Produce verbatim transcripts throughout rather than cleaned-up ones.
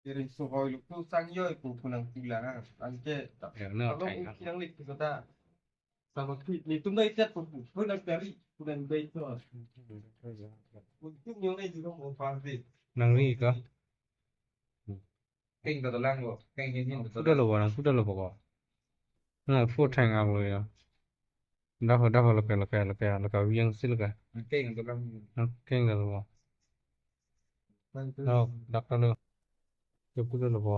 Ring so hoi lo tu sang yoi pu kunang pila ha. Anke ta. Ya, no, kalau thai ha. Ukirang lik tu ta. Sama ki ni tum dai chat pu pu kunang kari kunang dai so. Untuk nyong dai juga mau pasti. Nang ri ka? Keng ta lang lo, keng ni ni. Kuda lo, nang kuda lo pokok. Na, fu thang ang lo ya. Dak ho, dak ho, lake, lake, lake, lake, wiang si lake. Keng ta lang. Na, keng ta lo. Nang tu. No, dak ta lo. Yo kuda lo po.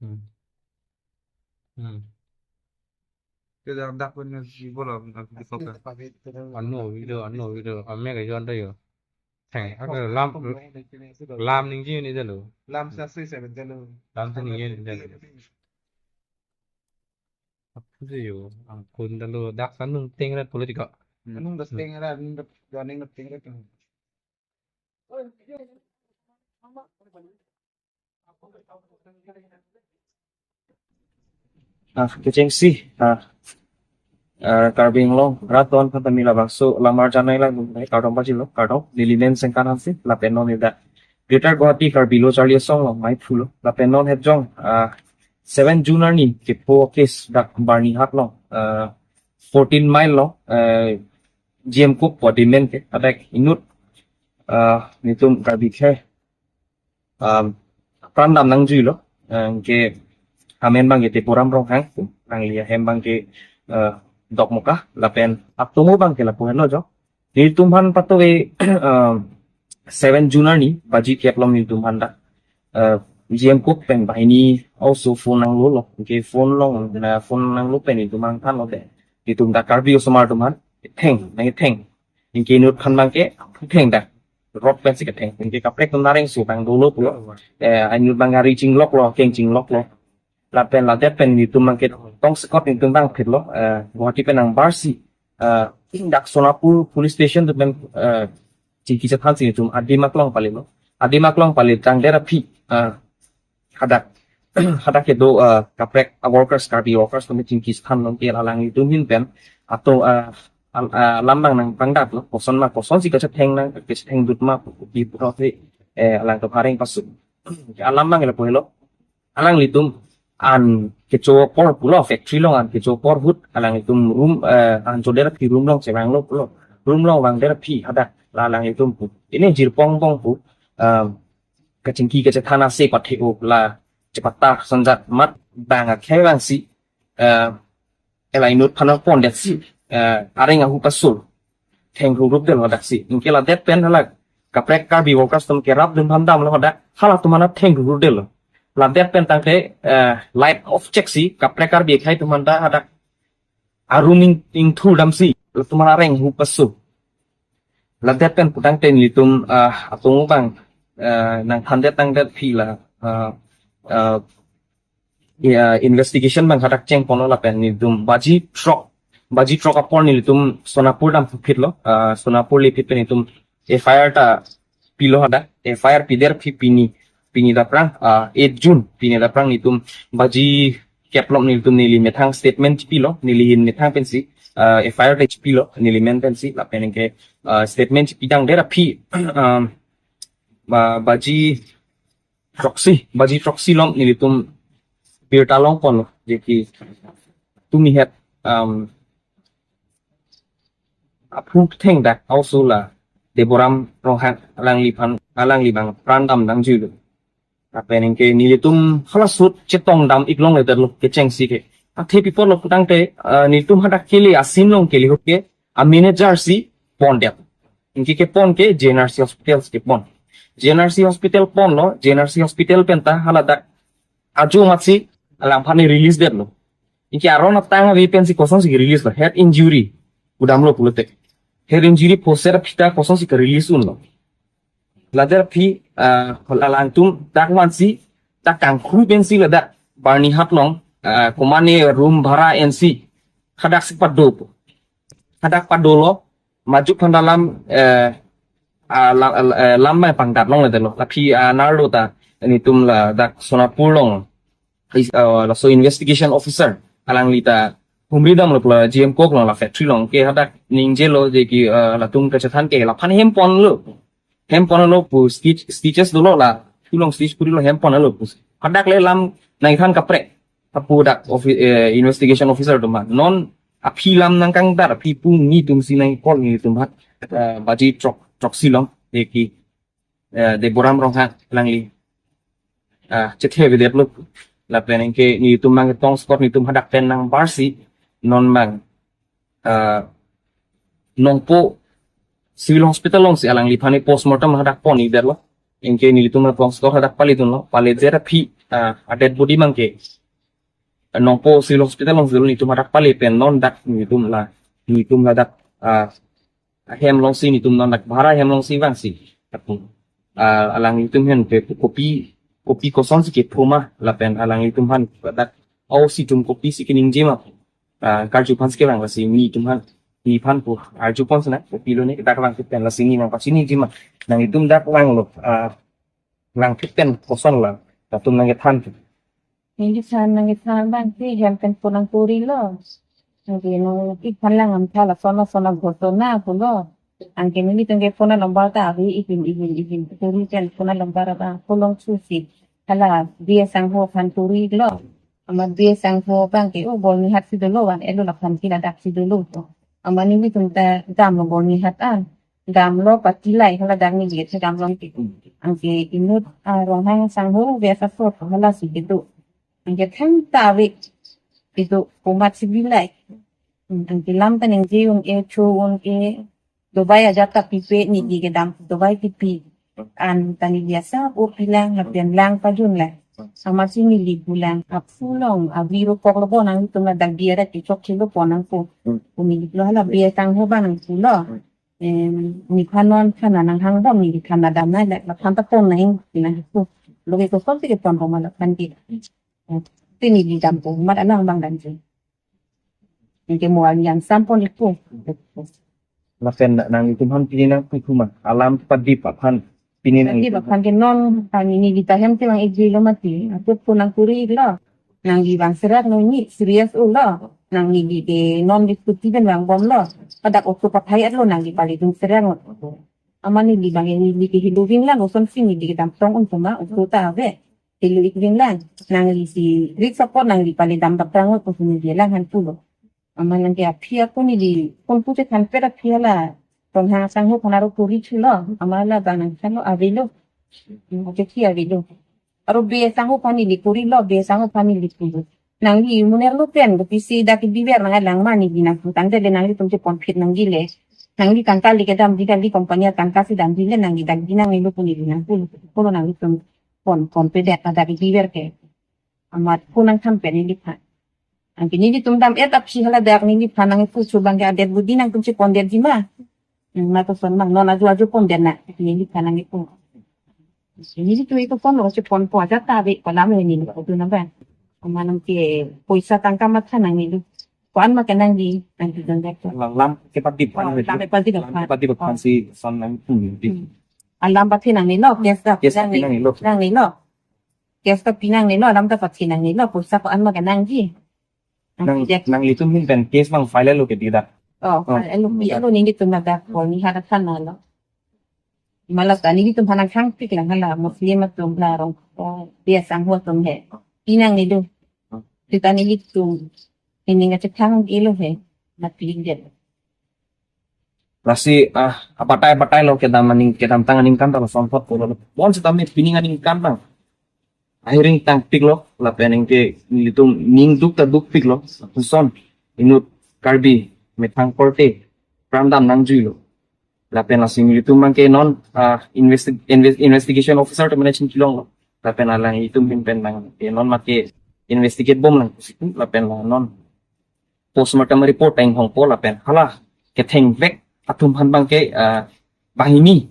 Hmm. Hmm. Ke dak dak pun si bola, dak di kota. Ano video, ano video, ame ka yon ta yo. Thang, ake lam, lam ningje ni ta lo. Lam sa sui seven ta lo. Lam sa ningje ni ta lo. Apu si yo, angkun ta lo, dak sa nung teng rat political. Nung das teng rat, nung das, nung das teng rat. Ah, kechengsi, ah, ah, Karbi Anglong, rat ton kata mila bangso, lamar janai lang, nai kardom pajilo, kardom, neli men Sengkan Hanse, lapen non ida. Greater Guwahati Karbi Lo Charli Asong lo, mai phulo, lapen non het jong, ah, seven June arni, kepo case dak Barnihat lo, ah, fourteen mile lo, ah, G M Coke po demand ke, adak inut, ah, nitum Karbi khe, um, pran dam nangjuilo, eh, ke amen bang ke Tepuram Ronghang, nangli ahem bang ke, eh, Dokmoka, lapen atomo bang ke lapu helo jo. Nelitum aphan pato ke, eh, seven June arni, baji kep lo nelitum aphan dak. Eh, G M Coke pen banghini also phone nanglo lo, ke phone long, na phone nanglo pen nelitum aphan thanlo de. Nelitum dak Karbi osomar atum aphan, theng, nang theng. Anke inut aphan bang ke, theng dak. Rot pen si ketheng. Anke kaprek atum nareng su bang dolo pulo. Eh, inut bang gari chinglok lo, keng chinglok lo. Lapen ladet pen nelitum bang ke tong sekot nelitum bang phit lo. Eh, Guwahati pen nang bar si. Eh, dak Sonapur Police Station atum pen, eh, chingki chethan si nelitum adim aklong pali lo. Adim aklong pali tangdet aphi. Eh, hadak, hadak kedo, eh, kaprek, eh, workers, Karbi workers atum chingki chethan long ke alanglitum ahin pen ato, eh, al-, eh, alam bang nangpangdak lo, koson ma, koson si kachetheng nang, kachetheng dut ma, pu pu pu si, eh, alangtum areng pasu. Alam bang lapu helo, alanglitum an kecho apor pulo, factory along an kecho apor ahut, alanglitum room, eh, an chodet aphi room along chevang lo pulo, room along vangdet aphi hadak la alanglitum pu. Ini jirpong pong pu, eh, kachingki kachethan ase pathe-o la chepata sanjat mat bang akhei bang si, eh, ela inut aphan pondet si, eh, areng ahu pasul. Theng ruruk del hadak si. Anke ladet pen hala kaprek Karbi workers atum kerap dun phan damlo hadak. Halatum aphan theng ruruk del. Ladet pen tangte, eh, light off chek si kaprek Karbi akhei atum aphan ta hadak arum ing, ingthur dam si. Latum aphan areng ahu pasul. Ladet pen pu tangte nelitum, ah, atung bang, ah, nangthandet tangdet aphi la, ah, ah, ya, investigation bang hadak cheng ponlo lapen nelitum baji throk, baji throk apor nelitum Sonapur dam phit lo, ah, Sonapur le phit pen nelitum F I R ta pilo hadak, F I R pidet aphi pini, pini daprang, ah, eight June, pini daprang nelitum baji kep lo nelitum neli methang statement chipilo, neli ahin methang pensi, ah, F I R ta chipilo, neli men pensi, lapen anke, ah, statement chipi tangdet aphi, um, ba-, baji throksi, baji throksi along nelitum birta long ponlo, je ki tumi het, um, aphu theng dak also la Tepuram Ronghang alangliphan, alangli bang pran dam nangjuilo. Lapen anke nelitum hala ahut chetong dam ik longle det lo kechengsi ke. Athe pi apot lo pu tangte, eh, nelitum hadak kele asin along kele ahut ke, a manager si pondet. Anke kepon ke J N R C Hospital si kepon. J N R C Hospital ponlo, J N R C Hospital pen ta hala dak ajo amat si alangphan release detlo. Anke aron atang ave pensi kosonsi release lo, head injury pu damlo pulote. Head injury poster aphi ta kosonsi release unlo. Ladet aphi, ah, alangtum dak vansi, dak kangkru pensi ladak Barnihat along, ah, komane room bhara ensi, hadak si pado po. Hadak padolo, majok aphan ta lam, eh, ah, la-, eh, lam mai pangdat longle det lo. Laphi, ah, nerlo ta, nelitum ladak Sonapur along. Is, ah, laso investigation officer, alangli ta humri damlo pulo G M Coke along la factory along. Ke hadak ningjelo je ki, ah, latum kachethan ke laphan hem ponlo. hem ponlo pu, stitch, stitches dolo la, thu along stitch kurilo, hem ponlo pu. Hadak le lam nangthan kaprek. Apu dak offi-, eh, investigation officer atum aphan. Non aphi lam nangkangdar, aphi pu nelitum si nang-call nelitum aphan. Eh, baji throk, throksi along, de ki, eh, Deboram Ronghang alangli, ah, chethe avedetlo. Lapen anke nelitum abang tong skor, nelitum hadak pen nangbarsi, non abang, ah, Nongpoh Civil Hospital alongsi alangliphan postmortem hadak pon-idetlo. Anke nelitum tong skor hadak pale dunlo. Pale jera aphi, ah, a-dead body abangke Nongpoh Civil Hospital alongsi nelitum hadak pale pen non dak nelitum la, nelitum ladak, ah, ahem alongsi nelitum non dak bhara ahem alongsi vangsi. Apu, ah, alanglitum ahin ke kopi, kopi kosonsi kepho ma, lapen alanglitum aphan dak O C atum kopisi keningje ma, ah, karju aphansi kevang, lasi nelitum aphan, neliphan pu arju pon sina, kopilo ne dak vangthup pen, lasi neli nangpachiniji ma. Nangtum dak vanglo, ah, vangthup pen koson la, latum nangkethan. Nangkethan, nangkethan abangsi hem pen phone nangkorilo. Anke nangkethan lang, amtha lason lason aghotona pulo. Anke nelitum ke phone number ta ave, ihin, ihin, ihin. Kori pen phone number abang kolong chusi. Hala B S Sangho aphan korilo. Amat B S Sangho abangke, oh, Bornihat si dolo, van-etlo laphan ke ladak si dolo. Amat nelitum ta damlo Bornihat an. Damlo, pati lai, hala dak neli ke damlo ke. Anke inut, ah, Ronghang Sangho biasa sot halasi kedo. Anke thangta ave kedo, komatsi bi lai. Hmm, anke lam ta ningje un-e, cho un-e, dobai ajat ta pipe, neli kedam dobai pipe. An ta neli asap o pilang, lapen lang pajun lang. Amatsi neli pulang, aphu along, avi rokoklo, bo nangtum ladak biar ati chokchelo pon nangpo. Pu neli pulo, hala B S Sangho abang nangpulo. Em, nephan non khana nanghang bom, neli khana damnang le, laphan ta pon nang, nangpu. Lo ke kosonsi kepon bom laphan ke. Te neli dampo, mat alang abang damji. Anke mo alian sampon ipu. Lapen nanglitum aphan pini nangpu ma, alam padip aphan pini nang. Padip aphan ke non, kami neli ta hem te vang-ikjilo mati. Aku phone nangkorilo. Nangli vang serak non, neli serious olo. Nangli ke non diskusi pen vangbomlo. Pada auto pathai-etlo, nangli pale dun serak non. Amat neli abang, neli ke helo ving lang, kosonsi neli kedam tong un puma, auto ta ave. Helo-ik ving lang. Nangli si risk apot nangli pale dam bak rang pu neli lang aphan pulo. Amat nangke aphi ako neli phone pu chethan pet aphi hala. Ronghang Sangho aphan aro kori chulo. Amat la abang nangthanlo, avelo. Nangke aphi avelo. Aro B S Sangho aphan neli korilo, B S Sangho aphan neli korilo. Nangli muner lo pen, kopisi dak biver nanglang ma, neli nangpu tangte le nanglitum chepon phit nangji le. Nangli tangka le kedamji kali, company atangka si damji le, nangli damji nangnelo pu neli nangpu. Pulo nanglitum pon, pon pedet na dak biver ke. Amat phone nangthan pen neliphan. Anke nelitum dam-et aphi hala dak neliphan nangpu, cho abangke a-dead body nangtum chepondetji ma. Hmm, ma koson abang, non ajo ajo pondet na, neliphan nangpu. Nelitum iko phone lo, cheponpo ajat ta ave, kolam le neli ko tu na ba. Amat nangke poisa tangka matha nangnelo. Ko-an ma kenangji, nangji dong dak. Lam, lam kepadip aphan. Oh, lam kepadip aphan. Lam kepadip aphan si son nangpu di. Hmm. Alam pathe nangnelo, case ta. Case ta nangnelo. Nangnelo. Case ta pi nangnelo, alam ta pathe nangnelo, poisa ko-an ma kenangji. Nang, nangli atum ahin pen case abang file lo ke tidak? Oh, oh, file lo, pi lo nelitum ladak, Bornihat aphan lo. Malas ta nelitum aphan nangthangpik lang hala, Muslim atum la rong, oh, B S Sangho atum he. Pi nangnelo. Seta nelitum, neli nangkachethang ilo he, mati dia. Lasi, ah, abatai abatai lo kedam aning, kedamtang aningkan ta lason apot pulo. Bon sitame pining aningkan abang ahiring tangpiklo, lapen anke nelitum ning duk ta dukpiklo. Puson inut Karbi methang korte pran dam nangjuilo. Lapen lasi nelitum abangke non, ah, investi-, inves-, investigation officer atum management kilong lo. Lapen alanglitum ahin pen nang, eh, non mate investigate bom lang pusi pu, lapen la non postmortem report ta inghongpo, lapen hala kethengvek atum aphan abangke, ah, banghini,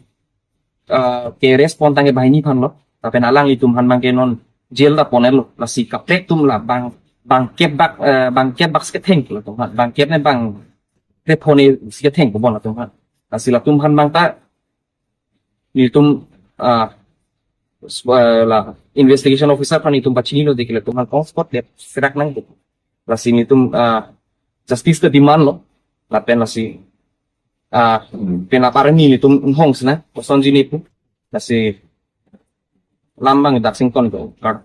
ah, ke-arrest pon tangke banghini aphan lo, lapen alanglitum aphan abangke non jail ta pon-etlo, lasi kaprek atum la bang, bangkep bak, eh, bangkep bak si ketheng latum aphan, bangkep ne bangkep phone si ketheng ko bon latum aphan. Lasi latum aphan abang ta nelitum, ah, s-, ah, la investigation officer aphan nelitum pachinilo de ke latum aphan tong spot det serak nang. Lasi nelitum, ah, justice ta demand lo. Lapen lasi ah, penap arni nelitum inghong sina, kosonji ne pu. Lasi lam abang dak sington ko, kar-,